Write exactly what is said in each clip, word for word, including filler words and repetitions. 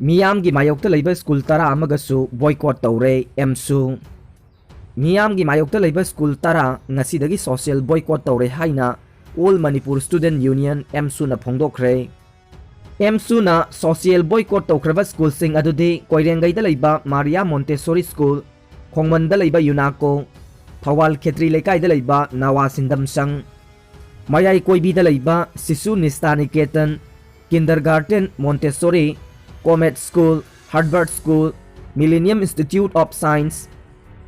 ꯃꯤꯌꯥꯝꯒꯤ ꯃꯥꯌꯣꯛꯇ ꯂꯩꯕ ꯁ꯭ꯀꯨꯜ ꯇꯔꯥ ꯑꯃꯒꯁꯨ ꯕꯣꯏꯀꯣꯠ ꯇꯧꯔꯦ ꯑꯦꯝꯁꯨ꯫ ꯃꯤꯌꯥꯝꯒꯤ ꯃꯥꯌꯣꯛꯇ ꯂꯩꯕ ꯁ꯭ꯀꯨꯜ ꯇꯔꯥ ꯉꯁꯤꯗꯒꯤ ꯁꯣꯁꯤꯌꯦꯜ ꯕꯣꯏꯀꯣꯠ ꯇꯧꯔꯦ ꯍꯥꯏꯅ ꯑꯣꯜ ꯃꯅꯤꯄꯨꯔ ꯁ꯭ꯇꯨꯗꯦꯟꯠ ꯌꯨꯅꯤꯌꯟ ꯑꯦꯝꯁꯨꯅ ꯐꯣꯡꯗꯣꯛꯈ꯭ꯔꯦ꯫ ꯑꯦꯝꯁꯨꯅ ꯁꯣꯁꯤꯌꯦꯜ ꯕꯣꯏꯀꯣꯠ ꯇꯧꯈ꯭ꯔꯕ ꯁ꯭ꯀꯨꯜꯁꯤꯡ ꯑꯗꯨꯗꯤ ꯀꯣꯏꯔꯦꯡꯒꯩꯗ ꯂꯩꯕ ꯃꯥꯔꯤꯌꯥ ꯃꯣꯟꯇꯦꯁꯣꯔꯤ ꯁ꯭ꯀꯨꯜ, ꯈꯣꯡꯃꯟꯗ ꯂꯩꯕ ꯌꯨꯅꯥꯀꯣ, ꯊꯧꯕꯥꯜ ꯈꯦꯇ꯭ꯔꯤ ꯂꯩꯀꯥꯏꯗ ꯂꯩꯕ ꯅꯋꯥ ꯁꯤꯟꯗꯝꯁꯪ, ꯃꯌꯥꯏ ꯀꯣꯏꯕꯤꯗ ꯂꯩꯕ Shishu Nishtha Niketan, kindergarten Montessori, Comet school, Harvard school, millennium institute of science,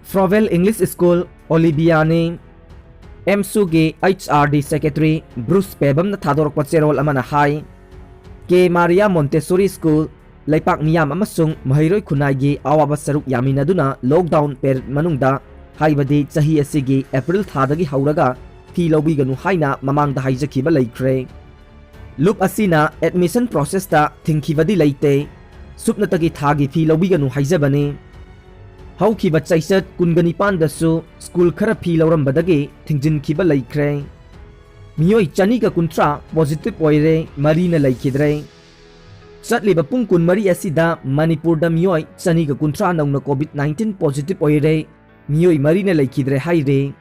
Froebel English school, ꯑꯣꯂꯤꯕꯤꯌꯥꯅꯤ꯫ ꯑꯦꯝꯁꯨꯒꯤ H R D secretary Bruce ꯄꯦꯕꯝꯅ ꯊꯥꯗꯣꯔꯛꯄ ꯆꯦꯔꯣꯜ ꯑꯃꯅ ꯍꯥꯏ, ꯀꯦ ꯃꯥꯔꯤꯌꯥ ꯃꯣꯟꯇꯦꯁꯣꯔꯤ ꯁ꯭ꯀꯨꯜ, ꯂꯩꯄꯥꯛ ꯃꯤꯌꯥꯝ ꯑꯃꯁꯨꯡ ꯃꯍꯩꯔꯣꯏ ꯈꯨꯟꯅꯥꯏꯒꯤ ꯑꯋꯥꯕ ꯁꯔꯨꯛ ꯌꯥꯃꯤꯟꯅꯗꯨꯅ ꯂꯣꯛꯗꯥꯎꯟ ꯄꯦꯔꯦꯗ ꯃꯅꯨꯡꯗ, ꯍꯥꯏꯕꯗꯤ ꯆꯍꯤ ꯑꯁꯤꯒꯤ ꯑꯦꯄ꯭ꯔꯤꯜ ꯊꯥꯗꯒꯤ ꯍꯧꯔꯒ ꯐꯤ ꯂꯧꯕꯤꯒꯅꯨ ꯍꯥꯏꯅ ꯃꯃꯥꯡꯗ ꯍꯥꯏꯖꯈꯤꯕ ꯂꯩꯈ꯭ꯔꯦ꯫ ꯂꯨꯞ ꯑꯁꯤꯅ ꯑꯦꯗꯃꯤꯁꯟ ꯄ꯭ꯔꯣꯁꯦꯁꯇ ꯊꯤꯡꯈꯤꯕꯗꯤ ꯂꯩꯇꯦ, ꯁꯨꯞꯅꯇꯒꯤ ꯊꯥꯒꯤ ꯐꯤ ꯂꯧꯕꯤꯒꯅꯨ ꯍꯥꯏꯖꯕꯅꯤ꯫ ꯍꯧꯈꯤꯕ ꯆꯩꯆꯠ ꯀꯨꯟꯒ ꯅꯤꯄꯥꯟꯗꯁꯨ ꯁ꯭ꯀꯨꯜ ꯈꯔ ꯐꯤ ꯂꯧꯔꯝꯕꯗꯒꯤ ꯊꯤꯡꯖꯤꯟꯈꯤꯕ ꯂꯩꯈ꯭ꯔꯦ꯫ ꯃꯤꯑꯣꯏ ꯆꯅꯤꯒ ꯀꯨꯟꯊ꯭ꯔꯥ ꯄꯣꯖꯤꯇꯤꯚ ꯑꯣꯏꯔꯦ, ꯃꯔꯤꯅ ꯂꯩꯈꯤꯗ꯭ꯔꯦ꯫ ꯆꯠꯂꯤꯕ ꯄꯨꯡ ꯀꯨꯟꯃꯔꯤ ꯑꯁꯤꯗ ꯃꯅꯤꯄꯨꯔꯗ ꯃꯤꯑꯣꯏ ꯆꯅꯤꯒ ꯀꯨꯟꯊ꯭ꯔꯥ ꯅꯧꯅ ꯀꯣꯚꯤꯗ ꯅꯥꯏꯟꯇꯤꯟ ꯄꯣꯖꯤꯇꯤꯚ ꯑꯣꯏꯔꯦ, ꯃꯤꯑꯣꯏ ꯃꯔꯤꯅ ꯂꯩꯈꯤꯗ꯭ꯔꯦ ꯍꯥꯏꯔꯤ꯫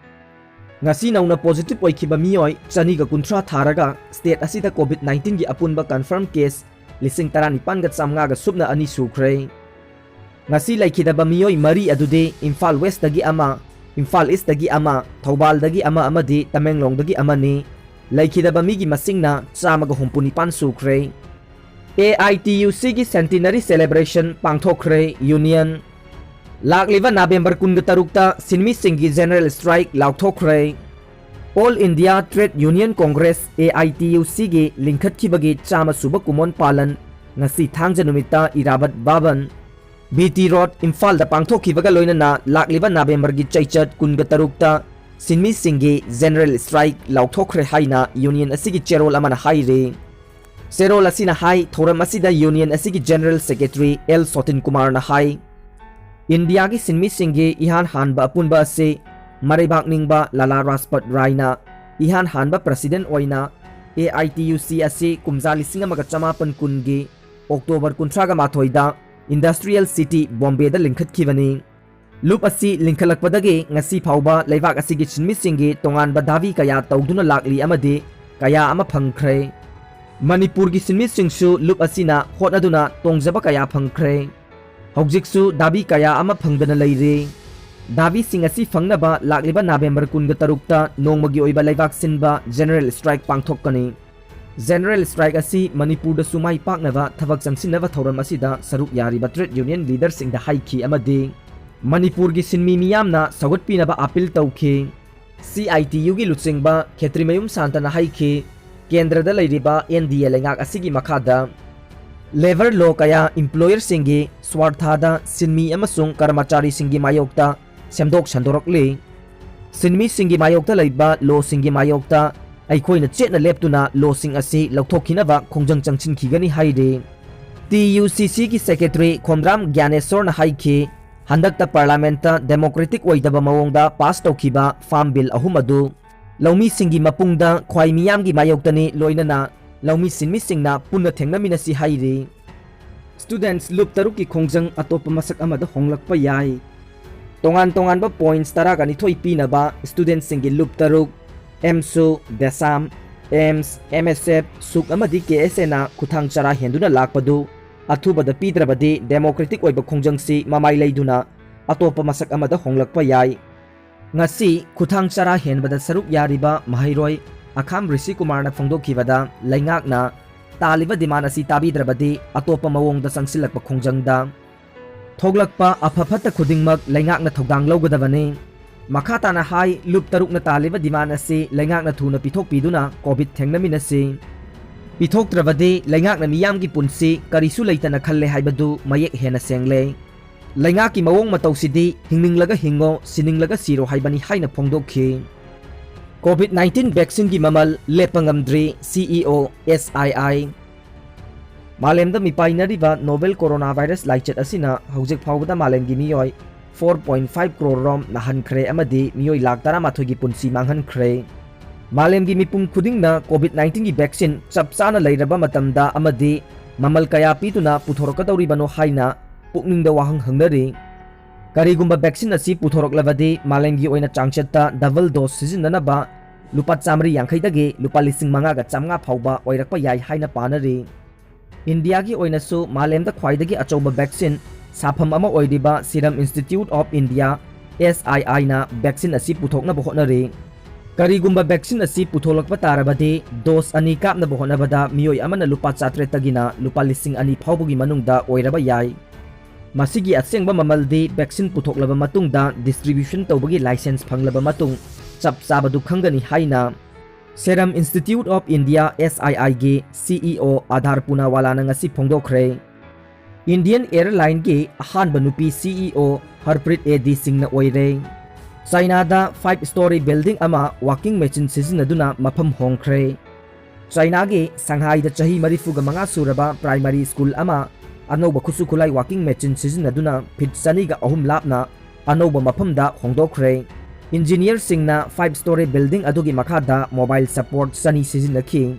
ꯉꯁꯤ ꯅꯧꯅ ꯄꯣꯖꯤꯇꯤꯚ ꯑꯣꯏꯈꯤꯕ ꯃꯤꯑꯣꯏ ꯆꯅꯤꯒ ꯀꯨꯟꯊ꯭ꯔꯥ ꯊꯥꯔꯒ ꯁ꯭ꯇꯦꯠ ꯑꯁꯤꯗ ꯀꯣꯚꯤꯗ ꯅꯥꯏꯟꯇꯤꯟꯒꯤ ꯑꯄꯨꯟꯕ ꯀꯟꯐꯥꯔꯝ ꯀꯦꯁ ꯂꯤꯁꯤꯡ ꯇꯔꯥꯅꯤꯄꯥꯟꯒ ꯆꯥꯝꯃꯉꯥꯒ ꯁꯨꯞꯅ ꯑꯅꯤ ꯁꯨꯈ꯭ꯔꯦ꯫ ꯉꯁꯤ ꯂꯩꯈꯤꯗꯕ ꯃꯤꯑꯣꯏ ꯃꯔꯤ ꯑꯗꯨꯗꯤ ꯏꯝꯐꯥꯜ ꯋꯦꯁꯇꯒꯤ ꯑꯃ, ꯏꯝꯐꯥꯜ ꯏꯁꯇꯒꯤ ꯑꯃ, ꯊꯧꯕꯥꯜꯗꯒꯤ ꯑꯃ ꯑꯃꯗꯤ ꯇꯃꯦꯡꯂꯣꯡꯗꯒꯤ ꯑꯃꯅꯤ꯫ ꯂꯩꯈꯤꯗꯕ ꯃꯤꯒꯤ ꯃꯁꯤꯡꯅ ꯆꯥꯝꯃꯒ ꯍꯨꯝꯐꯨ ꯅꯤꯄꯥꯟ ꯁꯨꯈ꯭ꯔꯦ꯫ ꯑꯦ ꯑꯥꯏ ꯇꯤ ꯌꯨ ꯁꯤꯒꯤ ꯁꯦꯟꯇꯤꯅꯔꯤ ꯁꯦꯂꯦꯕ꯭ꯔꯦꯁꯟ ꯄꯥꯡꯊꯣꯛꯈ꯭ꯔꯦ ꯌꯨꯅꯤꯌꯟ꯫ ꯂꯥꯛꯂꯤꯕ ꯅꯕꯦꯝꯕꯔ ꯀꯨꯟꯒ ꯇꯔꯨꯛꯇ ꯁꯤꯟꯃꯤꯁꯤꯡꯒꯤ ꯖꯦꯅꯔꯦꯜ ꯁ꯭ꯇ꯭ꯔꯥꯏꯛ ꯂꯥꯎꯊꯣꯛꯈ꯭ꯔꯦ꯫ All India trade union congress, A I T U ꯁꯤꯒꯤ ꯂꯤꯡꯈꯠꯈꯤꯕꯒꯤ ꯆꯥꯝꯃ ꯁꯨꯕ ꯀꯨꯃꯣꯟ ꯄꯥꯂꯟ ꯉꯁꯤ ꯊꯥꯡꯖ ꯅꯨꯃꯤꯠꯇ Irabot Bhavan, B T road, ꯏꯝꯐꯥꯜꯗ ꯄꯥꯡꯊꯣꯛꯈꯤꯕꯒ ꯂꯣꯏꯅꯅ ꯂꯥꯛꯂꯤꯕ ꯅꯕꯦꯝꯕꯔꯒꯤ ꯆꯩꯆꯠ ꯀꯨꯟꯒ ꯇꯔꯨꯛꯇ ꯁꯤꯟꯃꯤꯁꯤꯡꯒꯤ ꯖꯦꯅꯔꯦꯜ ꯁ꯭ꯇ꯭ꯔꯥꯏꯛ ꯂꯥꯎꯊꯣꯛꯈ꯭ꯔꯦ ꯍꯥꯏꯅ ꯌꯨꯅꯤꯌꯟ ꯑꯁꯤꯒꯤ ꯆꯦꯔꯣꯜ ꯑꯃꯅ ꯍꯥꯏꯔꯤ꯫ ꯆꯦꯔꯣꯜ ꯑꯁꯤꯅ ꯍꯥꯏ, ꯊꯧꯔꯝ ꯑꯁꯤꯗ ꯌꯨꯅꯤꯌꯟ ꯑꯁꯤꯒꯤ ꯖꯦꯅꯔꯦꯜ ꯁꯦꯀ꯭ꯔꯦꯇꯔꯤ ꯑꯦꯜ ꯁꯣꯇꯤꯟ ꯀꯨꯃꯥꯔꯅ ꯍꯥꯏ, ꯏꯟꯗꯤꯌꯥꯒꯤ ꯁꯤꯟꯃꯤꯁꯤꯡꯒꯤ ꯏꯍꯥꯟ ꯍꯥꯟꯕ ꯑꯄꯨꯟꯕ ꯑꯁꯤ ꯃꯔꯩꯕꯥꯛ ꯅꯤꯡꯕ ꯂꯥꯂꯥ ꯔꯥꯖꯄꯠ ꯔꯥꯏꯅ ꯏꯍꯥꯟ ꯍꯥꯟꯕ ꯄ꯭ꯔꯁꯤꯗꯦꯟ ꯑꯣꯏꯅ ꯑꯦ ꯑꯥꯏ ꯇꯤ ꯌꯨ ꯁꯤ ꯑꯁꯤ ꯀꯨꯝꯖꯥ ꯂꯤꯁꯤꯡ ꯑꯃꯒ ꯆꯃꯥꯄꯟ ꯀꯨꯟꯒꯤ ꯑꯣꯛꯇꯣꯕꯔ ꯀꯨꯟꯊ꯭ꯔꯥꯒ ꯃꯥꯊꯣꯏꯗ ꯏꯟꯗꯁꯇ꯭ꯔꯤꯌꯦꯜ ꯁꯤꯇꯤ ꯕꯣꯝꯕꯦꯗ ꯂꯤꯡꯈꯠꯈꯤꯕꯅꯤ꯫ ꯂꯨꯞ ꯑꯁꯤ ꯂꯤꯡꯈꯠꯂꯛꯄꯗꯒꯤ ꯉꯁꯤ ꯐꯥꯎꯕ ꯂꯩꯕꯥꯛ ꯑꯁꯤꯒꯤ ꯁꯤꯟꯃꯤꯁꯤꯡꯒꯤ ꯇꯣꯉꯥꯟꯕ ꯗꯥꯕꯤ ꯀꯌꯥ ꯇꯧꯗꯨꯅ ꯂꯥꯛꯂꯤ ꯑꯃꯗꯤ ꯀꯌꯥ ꯑꯃ ꯐꯪꯈ꯭ꯔꯦ꯫ ꯃꯅꯤꯄꯨꯔꯒꯤ ꯁꯤꯟꯃꯤꯁꯤꯡꯁꯨ ꯂꯨꯞ ꯑꯁꯤꯅ ꯍꯣꯠꯅꯗꯨꯅ ꯇꯣꯡꯖꯕ ꯀꯌꯥ ꯐꯪꯈ꯭ꯔꯦ꯫ ꯍꯧꯖꯤꯛꯁꯨ ꯗꯥꯕꯤ ꯀꯌꯥ ꯑꯃ ꯐꯪꯗꯅ ꯂꯩꯔꯤ꯫ ꯗꯥꯕꯤꯁꯤꯡ ꯑꯁꯤ ꯐꯪꯅꯕ ꯂꯥꯛꯂꯤꯕ ꯅꯕꯦꯝꯕꯔ ꯀꯨꯟꯒ ꯇꯔꯨꯛꯇ ꯅꯣꯡꯃꯒꯤ ꯑꯣꯏꯕ ꯂꯩꯕꯥꯛ ꯁꯤꯟꯕ ꯖꯦꯅꯔꯦꯜ ꯁ꯭ꯇ꯭ꯔꯥꯏꯛ ꯄꯥꯡꯊꯣꯛꯀꯅꯤ꯫ ꯖꯦꯅꯔꯦꯜ ꯁ꯭ꯇ꯭ꯔꯥꯏꯛ ꯑꯁꯤ ꯃꯅꯤꯄꯨꯔꯗꯁꯨ ꯃꯥꯏ ꯄꯥꯛꯅꯕ ꯊꯕꯛ ꯆꯪꯁꯤꯟꯅꯕ ꯊꯧꯔꯝ ꯑꯁꯤꯗ ꯁꯔꯨꯛ ꯌꯥꯔꯤꯕ ꯇ꯭ꯔꯦꯗ ꯌꯨꯅꯤꯌꯟ ꯂꯤꯗꯔꯁꯤꯡꯗ ꯍꯥꯏꯈꯤ ꯑꯃꯗꯤ ꯃꯅꯤꯄꯨꯔꯒꯤ ꯁꯤꯟꯃꯤ ꯃꯤꯌꯥꯝꯅ ꯁꯧꯒꯠꯄꯤꯅꯕ ꯑꯄꯤꯜ ꯇꯧꯈꯤ꯫ ꯁꯤ ꯑꯥꯏ ꯇꯤ ꯌꯨꯒꯤ ꯂꯨꯆꯤꯡꯕ ꯈꯦꯇ꯭ꯔꯤꯃꯌꯨꯝ ꯁꯥꯟꯇꯅ ꯍꯥꯏꯈꯤ, ꯀꯦꯟꯗ꯭ꯔꯗ ꯂꯩꯔꯤꯕ ꯑꯦꯟ ꯗꯤ ꯑꯦ ꯂꯩꯉꯥꯛ ꯑꯁꯤꯒꯤ ꯃꯈꯥꯗ ꯂꯦꯕꯔ ꯂꯣ ꯀꯌꯥ ꯏꯝꯄ꯭ꯂꯣꯌꯔꯁꯤꯡꯒꯤ ꯁ꯭ꯋꯥꯔꯊꯥꯗ ꯁꯤꯟꯃꯤ ꯑꯃꯁꯨꯡ ꯀꯔꯃꯆꯥꯔꯤꯁꯤꯡꯒꯤ ꯃꯥꯌꯣꯛꯇ ꯁꯦꯝꯗꯣꯛ ꯁꯟꯗꯣꯔꯛꯂꯤ꯫ ꯁꯤꯟꯃꯤꯁꯤꯡꯒꯤ ꯃꯥꯌꯣꯛꯇ ꯂꯩꯕ ꯂꯣꯁꯤꯡꯒꯤ ꯃꯥꯌꯣꯛꯇ ꯑꯩꯈꯣꯏꯅ ꯆꯦꯠꯅ ꯂꯦꯞꯇꯨꯅ ꯂꯣꯁꯤꯡ ꯑꯁꯤ ꯂꯧꯊꯣꯛꯈꯤꯅꯕ ꯈꯣꯡꯖꯪ ꯆꯪꯁꯤꯟꯈꯤꯒꯅꯤ ꯍꯥꯏꯔꯤ꯫ ꯇꯤ ꯌꯨ ꯁꯤ ꯁꯤꯒꯤ ꯁꯦꯀ꯭ꯔꯦꯇꯔꯤ ꯈꯣꯝꯗ꯭ꯔꯥꯝ ꯒ꯭ꯌꯥꯅꯦꯁꯣꯔꯅ ꯍꯥꯏꯈꯤ, ꯍꯟꯗꯛꯇ ꯄꯥꯔꯂꯥꯃꯦꯟꯠꯇ ꯗꯦꯃꯣꯀ꯭ꯔꯦꯇꯤꯛ ꯑꯣꯏꯗꯕ ꯃꯑꯣꯡꯗ ꯄꯥꯁ ꯇꯧꯈꯤꯕ ꯐꯥꯔꯝ ꯕꯤꯜ ꯑꯍꯨꯝ ꯑꯗꯨ ꯂꯧꯃꯤꯁꯤꯡꯒꯤ ꯃꯄꯨꯡꯗ ꯈ꯭ꯋꯥꯏ ꯃꯤꯌꯥꯝꯒꯤ ꯃꯥꯌꯣꯛꯇꯅꯤ, ꯂꯣꯏꯅꯅ ꯂꯧꯃꯤ ꯁꯤꯟꯃꯤꯁꯤꯡꯅ ꯄꯨꯟꯅ ꯊꯦꯡꯅꯃꯤꯟꯅꯁꯤ ꯍꯥꯏꯔꯤ꯫ ꯁ꯭ꯇꯨꯗꯦꯟꯠꯁ ꯂꯨꯞ ꯇꯔꯨꯛꯀꯤ ꯈꯣꯡꯖꯪ ꯑꯇꯣꯞꯄ ꯃꯁꯛ ꯑꯃꯗ ꯍꯣꯡꯂꯛꯄ ꯌꯥꯏ꯫ ꯇꯣꯉꯥꯟ ꯇꯣꯉꯥꯟꯕ ꯄꯣꯏꯟꯠꯁ ꯇꯔꯥꯒ ꯅꯤꯊꯣꯏ ꯄꯤꯅꯕ ꯁ꯭ꯇꯨꯗꯦꯟꯠꯁꯤꯡꯒꯤ ꯂꯨꯞ ꯇꯔꯨꯛ, ꯑꯦꯝꯁꯨ, ꯗꯦꯁꯥꯝ, ꯑꯦꯝꯁ, ꯑꯦꯝ ꯑꯦꯁ ꯑꯦꯐ, ꯁꯨꯛ ꯑꯃꯗꯤ ꯀꯦ ꯑꯦꯁ ꯑꯦꯅ ꯈꯨꯠꯊꯥꯡ ꯆꯔꯥ ꯍꯦꯟꯗꯨꯅ ꯂꯥꯛꯄꯗꯨ ꯑꯊꯨꯕꯗ ꯄꯤꯗ꯭ꯔꯕꯗꯤ ꯗꯦꯃꯣꯀ꯭ꯔꯦꯇꯤꯛ ꯑꯣꯏꯕ ꯈꯣꯡꯖꯪꯁꯤ ꯃꯃꯥꯏ ꯂꯩꯗꯨꯅ ꯑꯇꯣꯞꯄ ꯃꯁꯛ ꯑꯃꯗ ꯍꯣꯡꯂꯛꯄ ꯌꯥꯏ꯫ ꯉꯁꯤ ꯈꯨꯠꯊꯥꯡ ꯆꯔꯥ ꯍꯦꯟꯕꯗ ꯁꯔꯨꯛ ꯌꯥꯔꯤꯕ ꯃꯍꯩꯔꯣꯏ ꯑꯈꯥꯝ ꯔꯤꯁꯤ ꯀꯨꯃꯥꯔꯅ ꯐꯣꯡꯗꯣꯛꯈꯤꯕꯗ, ꯂꯩꯉꯥꯛꯅ ꯇꯥꯜꯂꯤꯕ ꯗꯤꯃꯥꯟ ꯑꯁꯤ ꯇꯥꯕꯤꯗ꯭ꯔꯕꯗꯤ ꯑꯇꯣꯞꯄ ꯃꯑꯣꯡꯗ ꯆꯪꯁꯤꯜꯂꯛꯄ ꯈꯣꯡꯖꯪꯗ ꯊꯣꯛꯂꯛꯄ ꯑꯐ ꯐꯠꯇ ꯈꯨꯗꯤꯡꯃꯛ ꯂꯩꯉꯥꯛꯅ ꯊꯧꯗꯥꯡ ꯂꯧꯒꯗꯕꯅꯤ꯫ ꯃꯈꯥ ꯇꯥꯅ ꯍꯥꯏ, ꯂꯨꯞ ꯇꯔꯨꯛꯅ ꯇꯥꯜꯂꯤꯕ ꯗꯤꯃꯥꯟ ꯑꯁꯤ ꯂꯩꯉꯥꯛꯅ ꯊꯨꯅ ꯄꯤꯊꯣꯛꯄꯤꯗꯨꯅ ꯀꯣꯚꯤꯗ ꯊꯦꯡꯅꯃꯤꯟꯅꯁꯤ꯫ ꯄꯤꯊꯣꯛꯇ꯭ꯔꯕꯗꯤ ꯂꯩꯉꯥꯛꯅ ꯃꯤꯌꯥꯝꯒꯤ ꯄꯨꯟꯁꯤ ꯀꯔꯤꯁꯨ ꯂꯩꯇꯅ ꯈꯜꯂꯦ ꯍꯥꯏꯕꯗꯨ ꯃꯌꯦꯛ ꯍꯦꯟꯅ ꯁꯦꯡꯂꯦ꯫ ꯂꯩꯉꯥꯛꯀꯤ ꯃꯑꯣꯡ ꯃꯇꯧꯁꯤꯗꯤ ꯍꯤꯡꯅꯤꯡꯂꯒ ꯍꯤꯡꯉꯣ, ꯁꯤꯅꯤꯡꯂꯒ ꯁꯤꯔꯣ ꯍꯥꯏꯕꯅꯤ ꯍꯥꯏꯅ ꯐꯣꯡꯗꯣꯛꯈꯤ꯫ ꯀꯣꯚꯤꯗ ꯅꯥꯏꯟꯇꯤꯟ ꯚꯦꯛꯁꯤꯟꯒꯤ ꯃꯃꯜ ꯂꯦꯞꯄ ꯉꯝꯗ꯭ꯔꯤ, ꯁꯤ ꯏ ꯑꯣ ꯑꯦꯁ ꯑꯥꯏ ꯑꯥꯏ꯫ ꯃꯥꯂꯦꯝꯗ ꯃꯤꯄꯥꯏꯅꯔꯤꯕ ꯅꯣꯚꯦꯜ ꯀꯣꯔꯣꯅꯥ ꯚꯥꯏꯔꯁ ꯂꯥꯏꯆꯠ ꯑꯁꯤꯅ ꯍꯧꯖꯤꯛ ꯐꯥꯎꯕꯗ ꯃꯥꯂꯦꯝꯒꯤ ꯃꯤꯑꯣꯏ ꯐꯣꯔ ꯄꯣꯏꯟꯠ ꯐꯥꯏꯚ ꯀ꯭ꯔꯣꯔ ꯔꯣꯝ ꯅꯥꯍꯟꯈ꯭ꯔꯦ ꯑꯃꯗꯤ ꯃꯤꯑꯣꯏ ꯂꯥꯈ ꯇꯔꯥꯃꯥꯊꯣꯏꯒꯤ ꯄꯨꯟꯁꯤ ꯃꯥꯡꯍꯟꯈ꯭ꯔꯦ꯫ ꯃꯥꯂꯦꯝꯒꯤ ꯃꯤꯄꯨꯝ ꯈꯨꯗꯤꯡꯅ ꯀꯣꯚꯤꯗ ꯅꯥꯏꯟꯇꯤꯟꯒꯤ ꯚꯦꯛꯁꯤꯟ ꯆꯞ ꯆꯥꯅ ꯂꯩꯔꯕ ꯃꯇꯝꯗ ꯑꯃꯗꯤ ꯃꯃꯜ ꯀꯌꯥ ꯄꯤꯗꯨꯅ ꯄꯨꯊꯣꯔꯛꯀꯗꯧꯔꯤꯕꯅꯣ ꯍꯥꯏꯅ ꯄꯨꯛꯅꯤꯡꯗ ꯋꯥꯍꯪ ꯍꯪꯅꯔꯤ꯫ ꯀꯔꯤꯒꯨꯝꯕ vaccine ꯑꯁꯤ ꯄꯨꯊꯣꯔꯛꯂꯕꯗꯤ ꯃꯥꯂꯦꯝꯒꯤ ꯑꯣꯏꯅ ꯆꯥꯡꯆꯠꯇ double dose ꯁꯤꯖꯤꯟꯅꯅꯕ ꯂꯨꯄꯥ ꯆꯥꯃꯔꯤ ꯌꯥꯡꯈꯩꯗꯒꯤ ꯂꯨꯄꯥ ꯂꯤꯁꯤꯡ ꯃꯉꯥꯒ ꯆꯥꯃꯉꯥ ꯐꯥꯎꯕ ꯑꯣꯏꯔꯛꯄ ꯌꯥꯏ ꯍꯥꯏꯅ ꯄꯥꯅꯔꯤ꯫ ꯏꯟꯗꯤꯌꯥꯒꯤ ꯑꯣꯏꯅꯁꯨ ꯃꯥꯂꯦꯝꯗ ꯈ꯭ꯋꯥꯏꯗꯒꯤ ꯑꯆꯧꯕ vaccine ꯁꯥꯐꯝ ꯑꯃ ꯑꯣꯏꯔꯤꯕ Serum Institute of India, S I I ꯅ vaccine ꯑꯁꯤ ꯄꯨꯊꯣꯛꯅꯕ ꯍꯣꯠꯅꯔꯤ꯫ ꯀꯔꯤꯒꯨꯝꯕ vaccine ꯑꯁꯤ ꯄꯨꯊꯣꯛꯂꯛꯄ ꯇꯥꯔꯕꯗꯤ, dose ꯑꯅꯤ ꯀꯥꯞꯅꯕ ꯍꯣꯠꯅꯕꯗ ꯃꯤꯑꯣꯏ ꯑꯃꯅ ꯂꯨꯄꯥ ꯆꯥꯇ꯭ꯔꯦꯠꯇꯒꯤꯅ ꯂꯨꯄꯥ ꯂꯤꯁꯤꯡ ꯑꯅꯤ ꯐꯥꯎꯕꯒꯤ ꯃꯅꯨꯡꯗ ꯑꯣꯏꯔꯕ ꯌꯥꯏ꯫ ꯃꯁꯤꯒꯤ ꯑꯁꯦꯡꯕ ꯃꯃꯜꯗꯤ vaccine ꯄꯨꯊꯣꯛꯂꯕ ꯃꯇꯨꯡꯗ distribution ꯇꯧꯕꯒꯤ license ꯐꯪꯂꯕ ꯃꯇꯨꯡ ꯆꯞ ꯆꯥꯕꯗꯨ ꯈꯪꯒꯅꯤ ꯍꯥꯏꯅ Serum Institute of India, S I I ꯒꯤ C E O ꯑꯥꯙꯥꯔ ꯄꯨꯅꯥꯋꯥꯂꯥꯅ ꯉꯁꯤ ꯐꯣꯡꯗꯣꯛꯈ꯭ꯔꯦ꯫ Indian Airline ꯒꯤ ꯑꯍꯥꯟꯕ ꯅꯨꯄꯤ C E O ꯍꯔꯄ꯭ꯔꯤꯠ A D ꯁꯤꯡꯅ ꯑꯣꯏꯔꯦ꯫ ꯆꯥꯏꯅꯥꯗ five story building ꯑꯃ walking machine ꯁꯤꯖꯤꯟꯅꯗꯨꯅ ꯃꯐꯝ ꯍꯣꯡꯈ꯭ꯔꯦ꯫ ꯆꯥꯏꯅꯥꯒꯤ ꯁꯪꯍꯥꯏꯗ ꯆꯍꯤ ꯃꯔꯤꯐꯨꯒ ꯃꯉꯥ ꯁꯨꯔꯕ primary school ꯑꯃ ꯑꯅꯧꯕ ꯈꯨꯠꯁꯨ ꯈꯨꯠꯂꯥꯏ walking machine ꯁꯤꯖꯤꯟꯅꯗꯨꯅ feet ꯆꯅꯤꯒ ꯑꯍꯨꯝ ꯂꯥꯞꯅ ꯑꯅꯧꯕ ꯃꯐꯝꯗ ꯍꯣꯡꯗꯣꯛꯈ꯭ꯔꯦ꯫ Engineer ꯁꯤꯡꯅ five story building ꯑꯗꯨꯒꯤ ꯃꯈꯥꯗ mobile support ꯆꯅꯤ ꯁꯤꯖꯤꯟꯅꯈꯤ꯫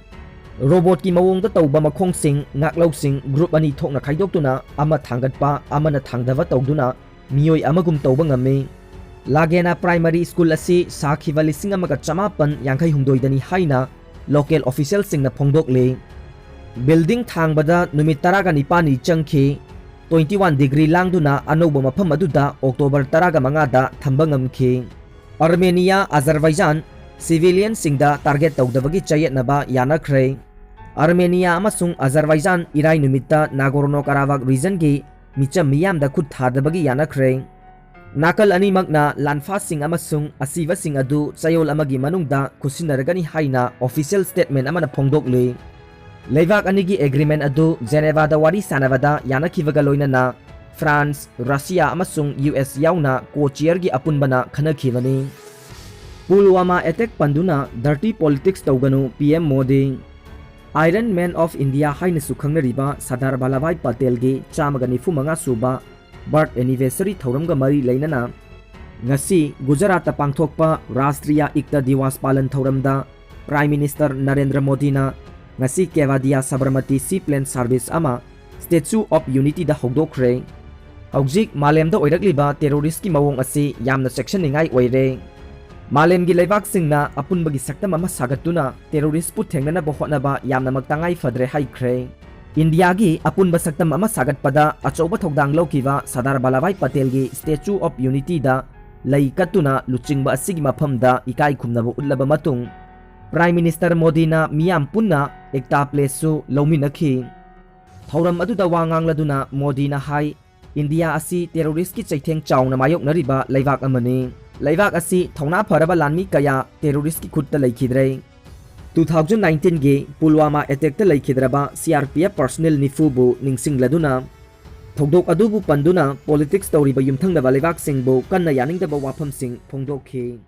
Robot ꯀꯤ ꯃꯑꯣꯡꯗ ꯇꯧꯕ ꯃꯈꯣꯡꯁꯤꯡ, ꯉꯥꯛꯂꯧꯁꯤꯡ group ꯑꯅꯤ ꯊꯣꯛꯅ ꯈꯥꯏꯗꯣꯛꯇꯨꯅ ꯑꯃ ꯊꯥꯡꯒꯠꯄ, ꯑꯃꯅ ꯊꯥꯡꯗꯕ ꯇꯧꯗꯨꯅ ꯃꯤꯑꯣꯏ ꯑꯃꯒꯨꯝ ꯇꯧꯕ ꯉꯝꯃꯤ꯫ ꯂꯥꯒꯦꯅꯥ Primary School ꯑꯁꯤ ꯁꯥꯈꯤꯕ ꯂꯤꯁꯤꯡ ꯑꯃꯒ ꯆꯃꯥꯄꯟ ꯌꯥꯡꯈꯩ ꯍꯨꯝꯗꯣꯏꯗꯅꯤ ꯍꯥꯏꯅ local official ꯁꯤꯡꯅ ꯐꯣꯡꯗꯣꯛꯂꯤ꯫ Building ꯊꯥꯡꯕꯗ ꯅꯨꯃꯤꯠ ꯇꯔꯥꯒ ꯅꯤꯄꯥꯜꯅꯤ ꯆꯪꯈꯤ꯫ Twenty one degree ꯂꯥꯡꯗꯨꯅ ꯑꯅꯧꯕ ꯃꯐꯝ ꯑꯗꯨꯗ October ꯇꯔꯥꯒ ꯃꯉꯥꯗ ꯊꯝꯕ ꯉꯝꯈꯤ꯫ Armenia, Azerbaijan civilian ꯁꯤꯡꯗ target ꯇꯧꯗꯕꯒꯤ ꯆꯌꯦꯠꯅꯕ ꯌꯥꯅꯈ꯭ꯔꯦ꯫ Armenia ꯑꯃꯁꯨꯡ Azerbaijan ꯏꯔꯥꯏ ꯅꯨꯃꯤꯠꯇ Nagorno-Karabakh region ꯒꯤ ꯃꯤꯆꯝ ꯃꯤꯌꯥꯝꯗ ꯈꯨꯠ ꯊꯥꯗꯕꯒꯤ ꯌꯥꯅꯈ꯭ꯔꯦ꯫ ꯅꯥꯀꯜ ꯑꯅꯤꯃꯛꯅ ꯂꯥꯟꯐꯥꯁꯤꯡ ꯑꯃꯁꯨꯡ ꯑꯁꯤꯕꯁꯤꯡ ꯑꯗꯨ ꯆꯌꯣꯜ ꯑꯃꯒꯤ ꯃꯅꯨꯡꯗ ꯈꯨꯠꯁꯤꯟꯅꯔꯒꯅꯤ ꯍꯥꯏꯅ official statement ꯑꯃꯅ ꯐꯣꯡꯗꯣꯛꯂꯤ꯫ ꯂꯩꯕꯥꯛ ꯑꯅꯤꯒꯤ agreement ꯑꯗꯨ Geneva ꯗ ꯋꯥꯔꯤ ꯁꯥꯟꯅꯕꯗ ꯌꯥꯅꯈꯤꯕꯒ ꯂꯣꯏꯅꯅ France, Russia ꯑꯃꯁꯨꯡ U S ꯌꯥꯎꯅ co-chair ꯒꯤ ꯑꯄꯨꯟꯕꯅ ꯈꯟꯅꯈꯤꯕꯅꯤ꯫ ꯄꯨꯜꯋꯥꯃꯥ attack ꯄꯟꯗꯨꯅ dirty politics ꯇꯧꯒꯅꯨ, P M Modi. Iron Man of India ꯍꯥꯏꯅꯁꯨ ꯈꯪꯅꯔꯤꯕ ꯁꯔꯗꯥꯔ ꯚꯜꯂꯚꯚꯥꯏ ꯄꯇꯦꯜꯒꯤ ꯆꯥꯝꯃꯒ ꯅꯤꯐꯨ ꯃꯉꯥ ꯁꯨꯕ birth anniversary ꯊꯧꯔꯝꯒ ꯃꯔꯤ ꯂꯩꯅꯅ ꯉꯁꯤ ꯒꯨꯖꯔꯥꯠꯇ ꯄꯥꯡꯊꯣꯛꯄ ꯔꯥꯁꯇ꯭ꯔꯤꯌꯥ ꯏꯛꯇ ꯗꯤꯋꯥꯁ ꯄꯥꯂꯟ ꯊꯧꯔꯝꯗ Prime Minister ꯅꯔꯦꯟꯗ꯭ꯔ ꯃꯣꯗꯤꯅ ꯉꯁꯤ Kevadia Sabarmati Sea Plane Service ꯑꯃ Statue of Unityꯗ ꯍꯧꯗꯣꯛꯈ꯭ꯔꯦ꯫ ꯍꯧꯖꯤꯛ ꯃꯥꯂꯦꯝꯗ ꯑꯣꯏꯔꯛꯂꯤꯕ terroristꯀꯤ ꯃꯑꯣꯡ ꯑꯁꯤ ꯌꯥꯝꯅ ꯆꯦꯛꯁꯤꯟꯅꯤꯡꯉꯥꯏ ꯑꯣꯏꯔꯦ꯫ ꯃꯥꯂꯦꯝꯒꯤ ꯂꯩꯕꯥꯛꯁꯤꯡꯅ ꯑꯄꯨꯟꯕꯒꯤ ꯁꯛꯇꯝ ꯑꯃ ꯁꯥꯒꯠꯇꯨꯅ terroristꯄꯨ ꯊꯦꯡꯅꯅꯕ ꯍꯣꯠꯅꯕ ꯌꯥꯝꯅꯃꯛ ꯇꯉꯥꯏ ꯐꯗ꯭ꯔꯦ ꯍꯥꯏꯈ꯭ꯔꯦ꯫ ꯏꯟꯗꯤꯌꯥꯒꯤ ꯑꯄꯨꯟꯕ ꯁꯛꯇꯝ ꯑꯃ ꯁꯥꯒꯠꯄꯗ ꯑꯆꯧꯕ ꯊꯧꯗꯥꯡ ꯂꯧꯈꯤꯕ ꯁꯔꯗꯥꯔ ꯚꯜꯂꯚꯚꯥꯏ ꯄꯇꯦꯜꯒꯤ Statue of Unityꯗ ꯂꯩ ꯀꯠꯇꯨꯅ ꯂꯨꯆꯤꯡꯕ ꯑꯁꯤꯒꯤ ꯃꯐꯝꯗ ꯏꯀꯥꯏ ꯈꯨꯝꯅꯕ ꯎꯠꯂꯕ ꯃꯇꯨꯡ, Prime Minister ꯃꯣꯗꯤꯅ ꯃꯤꯌꯥꯝ ꯄꯨꯟꯅ Ekta Placeꯁꯨ ꯂꯧꯃꯤꯟꯅꯈꯤ꯫ ꯊꯧꯔꯝ ꯑꯗꯨꯗ ꯋꯥ ꯉꯥꯡꯂꯗꯨꯅ ꯃꯣꯗꯤꯅ ꯍꯥꯏ, ꯏꯟꯗꯤꯌꯥ ꯑꯁꯤ terroristꯀꯤ ꯆꯩꯊꯦꯡ ꯆꯥꯎꯅ ꯃꯥꯌꯣꯛꯅꯔꯤꯕ ꯂꯩꯕꯥꯛ ꯑꯃꯅꯤ꯫ ꯂꯩꯕꯥꯛ ꯑꯁꯤ ꯊꯧꯅꯥ ꯐꯔꯕ ꯂꯥꯟꯃꯤ ꯀꯌꯥ terroristꯀꯤ ꯈꯨꯠꯇ ꯂꯩꯈꯤꯗ꯭ꯔꯦ꯫ Two thousand nineteenꯒꯤ ꯄꯨꯜꯋꯥꯃꯥ attackꯇ ꯂꯩꯈꯤꯗ꯭ꯔꯕ CRPF personnel ꯅꯤꯐꯨꯕꯨ ꯅꯤꯡꯁꯤꯡꯂꯗꯨꯅ, ꯊꯧꯗꯣꯛ ꯑꯗꯨꯕꯨ ꯄꯟꯗꯨꯅ politics ꯇꯧꯔꯤꯕ ꯌꯨꯝꯊꯪꯅꯕ ꯂꯩꯕꯥꯛꯁꯤꯡꯕꯨ ꯀꯟꯅ ꯌꯥꯅꯤꯡꯗꯕ ꯋꯥꯐꯝꯁꯤꯡ ꯐꯣꯡꯗꯣꯛꯈꯤ꯫